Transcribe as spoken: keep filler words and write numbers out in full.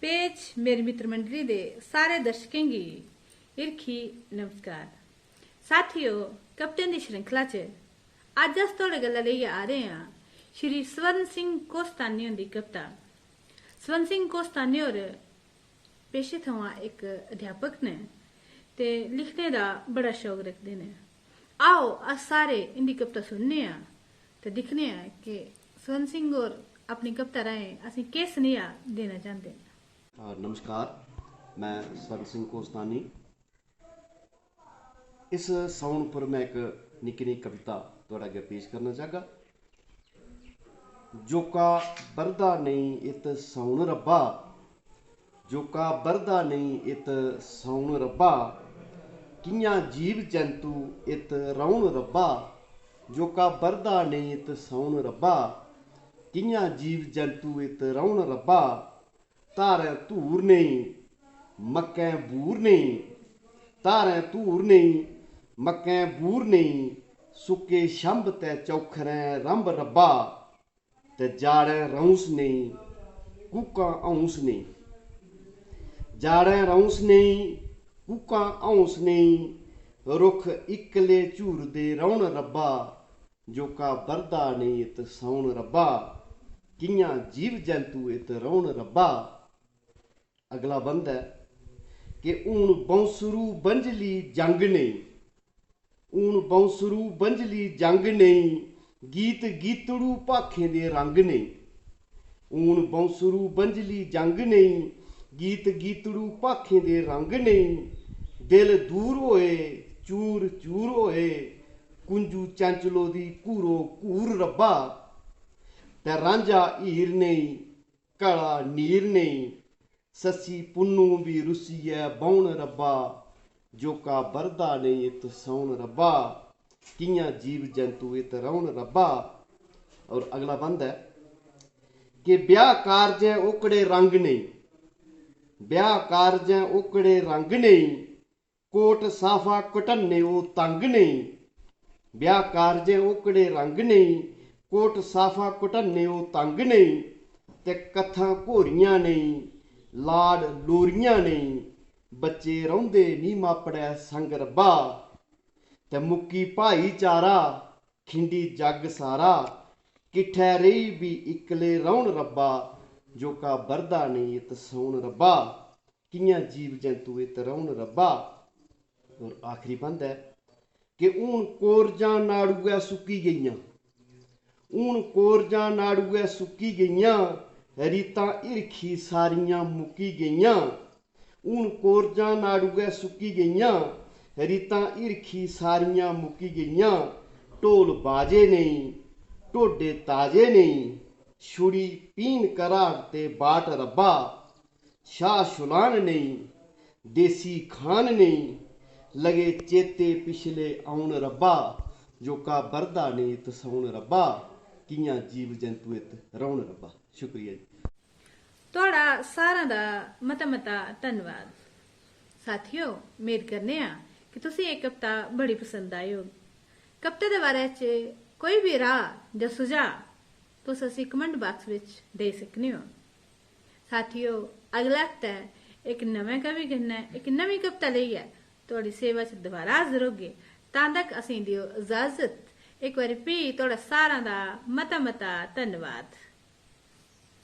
Page मेरी मित्र मंडली दे सारे दर्शकें गी हिरखी नमस्कार। साथियो, कवितें दी श्रृंखला च अज्ज अस थुआढ़े गल्ला लेइयै आ रहे आं श्री स्वर्ण सिंह कोस्तानी हुंदी कविता। स्वर्ण सिंह कोस्तानी होर पेशे थमां इक अध्यापक न ते लिखने दा बड़ा शौक रखदे न। आओ, अस सारे इंदी कविता सुनने आं ते दिक्खने आं कि स्वर्ण सिंह होर अपनी कविता राहें असें केह् सनेहा देना चांह्दे न। अ, नमस्कार, मैं स्वर्ण सिंह कोस्तानी। इस सौन पर मैं इक निक्की नेही कविता थुआढ़े अग्गें पेश करना चाहगा। जोका बरदा नेईं इत्त सौन रब्बा, जोका बरदा नेईं इत्त सौन रब्बा, कि'यां जीव जैंतू इत्त रौह्न रब्बा। जोका बरदा नेईं इत्त सौन रब्बा, कि'यां जीव जैंतू इत्त रौह्न रब्बा। धारें धूर नेईं, मक्कैं बूर नेईं, धारें धूर नेईं, मक्कैं बूर नेईं, सुक्के छंब ते चौखरें रंभ रब्बा। ते जाड़ें रौंस नेईं, कूकां हौंस नेईं। जाड़ें रौंस नेईं, कूकां हौंस नेईं, रुक्ख इक्कले झूरदे रौह्न रब्बा। जोका बरदा नेईं इत्त सौन रब्बा, कि'यां जीव जैंतू इत्त रौह्न रब्बा। अगला बंद ऐ कि हून बौंसरू बंझली जंग नेईं, हून बौंसरू बंझली जंग नेईं, गीत गीतड़ू भाखें दे रंग नेईं। हून बौंसरू बंझली जंग नेईं, गीत गीतड़ू भाखें दे रंग नेईं। दिल दूर होए, चूर चूर होए, कुंजू चैंचलो दी घूरो घूर रब्बा। ते रांझा हीर नेईं, घड़ा नीर नेईं, सस्सी पुन्नू बी रुस्सियै बौह्न रब्बा। जोका बरदा नेईं इत्त सौन रब्बा, कि'यां जीव जैंतू इत्त रौह्न रब्बा। और अगला बंद ऐ कि ब्याह् कारजैं ओकड़े रंग नेईं, ब्याह् कारजैं ओकड़े रंग नेईं, कोट साफा घटन्ने ओह् तंग नेईं। ब्याह् कारजैं ओकड़े रंग नेईं, कोट साफा घटन्ने ओह् तंग नेईं। ते कत्थां घोरियां नेईं, लाड लोरियां नेईं, बच्चे रौंह्दे निं मापड़ै संग रब्बा। ते मुक्की भाईचारा, खिंडी जग सारा, किट्ठै रेही बी इक्कले रौह्न रब्बा। जोका बरदा नेईं इत्त सौन रब्बा, कि'यां जीव जैंतू इत्त रौह्न रब्बा। और आखरी बंद ऐ कि हून कोरजां नाड़ुऐ सुक्की गेइयां, हून कोरजां नाड़ुऐ सुक्की गेइयां, रीतां हिरखी सारियां मुक्की गेइयां। हून कोरजां नाड़ुऐ सुक्की गेइयां, रीतां हिरखी सारियां मुक्की गेइयां। ढोल बाजे नेईं, ढोडे ताजे नेईं, छुड़ी पीन घराट ते बाट रब्बा। शाह शुलान नेईं, देसी खान नेईं, लगे चेते पिछले औन रब्बा। जोका बरदा नेईं इत्त सौन रब्बा, कि'यां जीव जैंतू इत्त रौह्न रब्बा। शुक्रिया जी। थुआढ़ा सारें दा मता मता धन्नवाद। साथियो, मेद करने आं कि तुसें एह् कविता बड़ी पसंद आई होग। कविता दे बारे च कोई बी राऽ जां सुझाऽ तुस असें कमेंट बाक्स बिच देई सकने ओ। साथियो, अगले हफ्तै इक नमें कवि कन्नै इक नमीं कविता लेइयै थुआढ़ी सेवा च दोबारा हाजर होगे। तां तक असेंगी देओ इजाजत। इक बारी फ्ही थुआढ़ा सारें दा मता मता धन्नवाद।